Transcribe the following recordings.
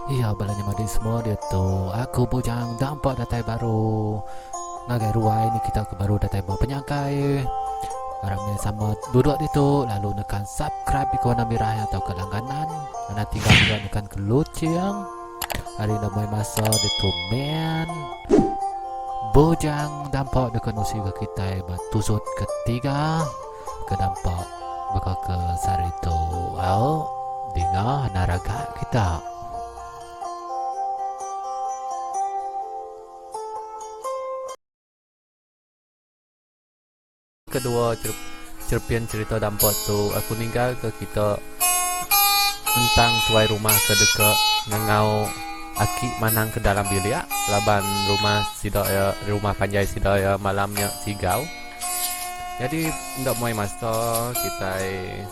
Iya bala nya madi semua diatu aku bujang dampa datai baru ngagai ruai ni kita ke baru datai ba penyangkai. Arap meh sama duduk ditu lalu nekan subscribe di warna mirah atau ke langganan. Anda tinggal juga nekan ke loceng. Hari enda mai masa ditu men. Bujang dampa deka nusi ke kitai ba tusut ketiga ke dampa baka ke sehari tu. Au dinga naraga kita. Kedua cherpian cherita dampa tu aku ninggal ke kita tentang tuai rumah ke deka ngangau aki manang ke dalam bilik laban rumah sida iya rumah panjai sida iya malam nya sigau. Nyadi enda muai masa kitai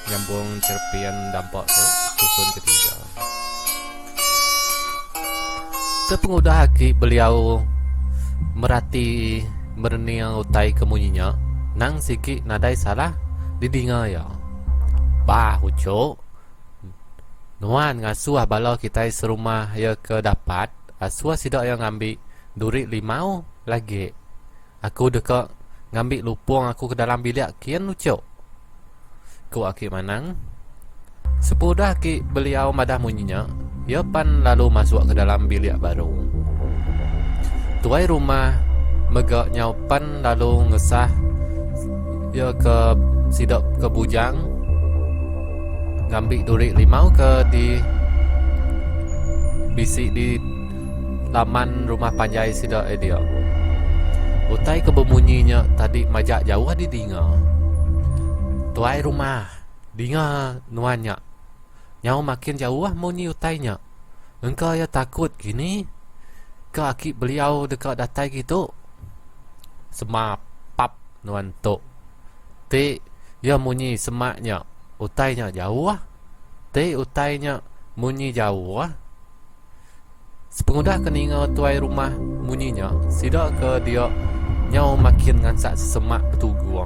nyambung cherpian dampa tu tusun ketiga. Sepengudah agi beliau merati merening utai ke munyi nya, nang sigi nadai salah didinga iya. Bah uchu, nuan ngasuh bala kitai serumah iya ke dapat asuh sida iya ngambi duri limau lagi. Aku deka ngambi lupung aku ke dalam bilik kin uchu, ku aki Manang. Sepudah aki beliau madah munyi nya, iya pan lalu masuk ke dalam bilik baru. Tuai rumah mega nyau pan lalu ngesah iya ke sida ke bujang ngambi duri limau ke di bisi di laman rumah panjai sida iya dia. Utai ke bemunyi nya tadi majak jauh didinga. Tuai rumah, dinga nuan nya. Nyau makin jauh munyi utai nya. Engka iya takut kini ke aki beliau deka datai kitu. Semapap nuan tu. Ti iya munyi semak nya, utai nya jauh. Ti utai nya munyi jauh. Sepengudah ke ninga tuai rumah munyi nya, sida ke dia nyau makin ngansak sesemak betugung.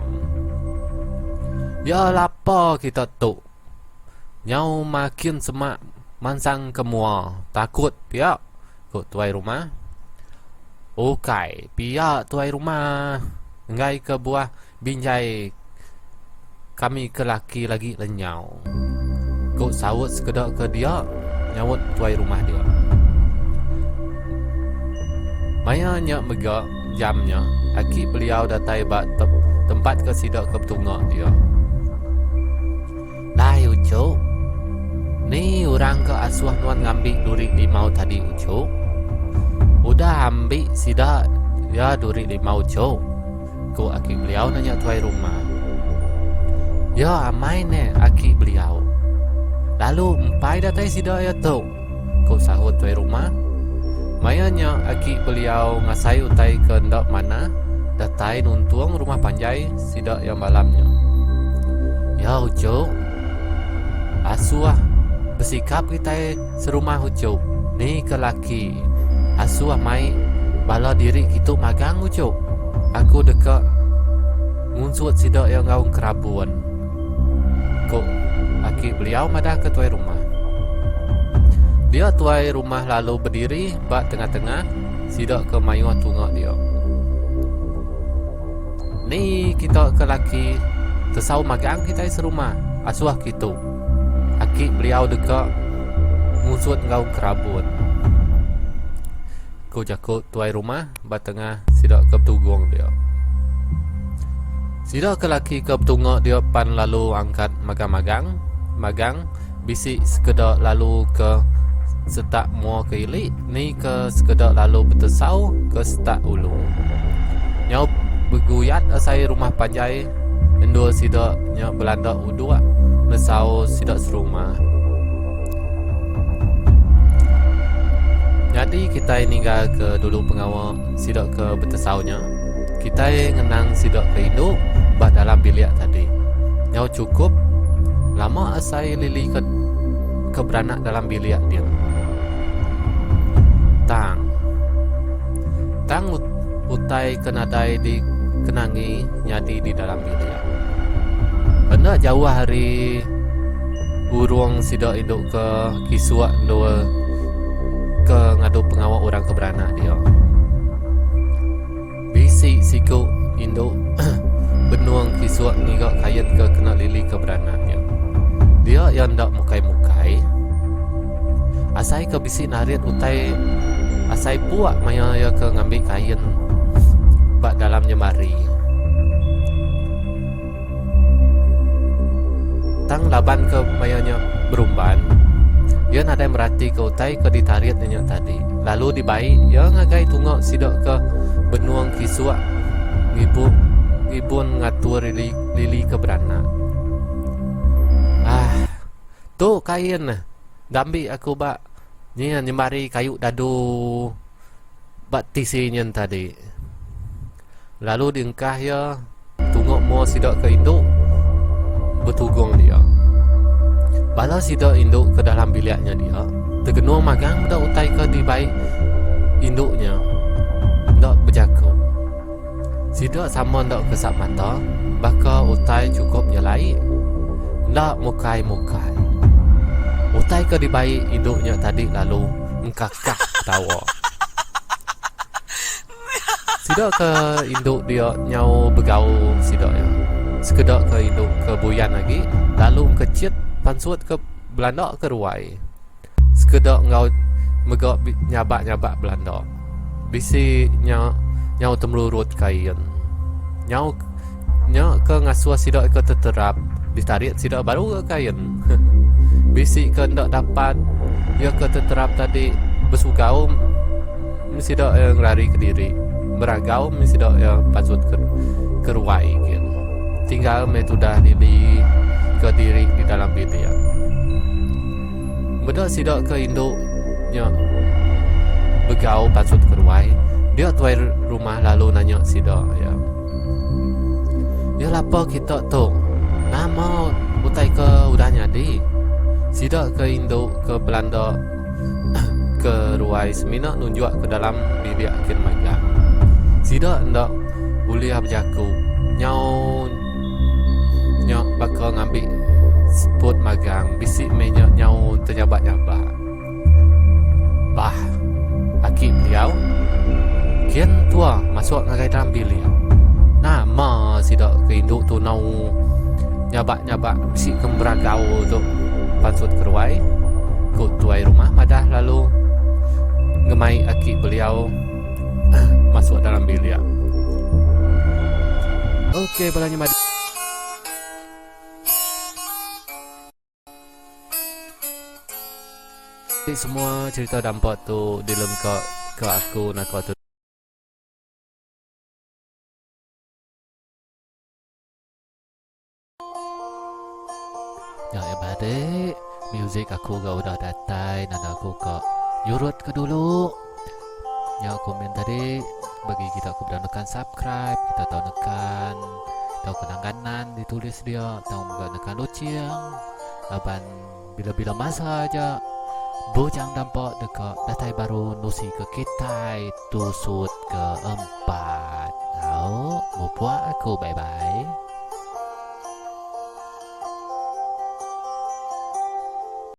Ya lapa kita tu. Nyau makin semak mansang ke mua, takut pia, ku tuai rumah. Ukai pia tuai rumah, enggai ke buah Binjai kami ke laki lagi lenyau, ku saut sekeda ke dia nyaut tuai rumah dia. Maya nya mega jam nya aki beliau datai ba tempat ke sida ke betunga dia. Dai uchu. Ni orang ke asuh nuan ngambi duri limau tadi uchu? Udah ambi sida iya duri limau uchu? Ku aki beliau nanya tuai rumah. Ya amai neh aki beliau. Lalu empai datai sida iya tu, ku sahut tuai rumah. Maya nya aki beliau ngasai utai ke enda manah datai nuntung rumah panjai sida iya malam nya. Ya uchu, asuh besikap kitai serumah uchu ni ke laki asuh mai bala diri kitu magang uchu. Aku deka ngunsut sida iya enggau engkerabun, ku aki beliau madahka tuai rumah. Dia tuai rumah lalu bediri ba tengah-tengah sida ke mayuh tunga dia. Ni kita ke laki tesau magang kitai serumah asuh kitu. Aki beliau deka ngunsut enggau engkerabun. Ku jaku tuai rumah ba tengah sida ke betugung dia. Sida ke laki ke betunga dia pan lalu angkat magang-magang, magang bisi sekeda lalu ke setak mua ke ili ni ke sekeda lalu betesau ke setak ulu. Nyau beguyat asai rumah panjai endur sida nya belanda uduk nesau sida serumah. Nyadi kitai ninggal ke dulu pengawa sida ke betesau nya, kitai ngenang sida ke indu ba dalam bilik tadi. Nyau chukup lama asai Lily ke ke beranak dalam bilik din. Tang tang utai ke nadai dikenangi nyadi di dalam bilik. Enda jauh ari burung sida indu ke kisuk endur. ke ngadu pengawa orang ke beranak dia. Bisi siku indu benung kisuk ngiga kain ke kena Lily ke beranak nya. Dia iya enda mukai-mukai. Asai ke bisi narit utai asai puak maya iya ke ngambi kain ba dalam nyemari. Tang laban ke maya nya berumban, iya nadai meratika utai ke ditarit iya nya tadi lalu dibai iya ngagai tunga sida ke benung kisuk ngibu ngibun ngatur lili ke beranak. Ah, tu kain dambi aku ba nyin nyemari kayu dadu ba tisi nyin tadi. Lalu diengkah iya tunga mua sida ke indu betugung dia. Bala sida indu ke dalam bilik nya dia tegenung magang meda utai ke dibai indu nya enda bejaku. Sida sama enda kesap mata baka utai chukup nyelai enda mukai-mukai. Utai ke dibai indu nya tadi lalu engkakah ketawa. Sida ke indu dia nyau begau sida iya. Sekeda ke indu ke buyan agi lalu engkechit pansut ke belanda ke ruai. Sekeda enggau mega nyabak-nyabak belanda. Bisi nya nyau temerurut kain. Nyau nya ke ngasuh sida ke teterap ditarit sida baru ga kain. Bisi ke enda dapat iya ke teterap tadi besugau. Mih sida iya ngelari kediri meragau mih sida iya pansut ke ke ruai gin. Tinggal meh tudah diri ke diri di dalam bilik. Meda sida ke indu nya begau pansut ke ruai dia tuai rumah lalu nanya sida iya. Iya lapa kita tu nama utai ke udah nyadi. Sida ke indu ke belanda ke ruai semina nunjuk ke dalam bilik kin magang. Sida enda ulih bejaku nyau nya baka ngambi seput magang bisi meh nya nyau tenyabak-nyabak. Bah aki beliau kin tua masuk ngagai dalam bilik. Nama sida ke indu tu nau Nyabak-nyabak bisi ke meragau tu pansut ke ruai, ku tuai rumah madah lalu ngemai aki beliau masuk dalam bilik. Okey bala nya madik. Semua cerita dampa tu dilengka ke aku naka tu. Nya iya madik, music aku ga udah datai nanda aku ka nyurut ke dulu. Nya komen tadi bagi kita ke bedau nekan subscribe, kita tau nekan tau ke langganan ditulis dia tau mega nekan loceng laban bila-bila masa aja Bujang Dampa deka datai baru nusi ke kitai tusut ke empat. Au, mupuk aku bye bye.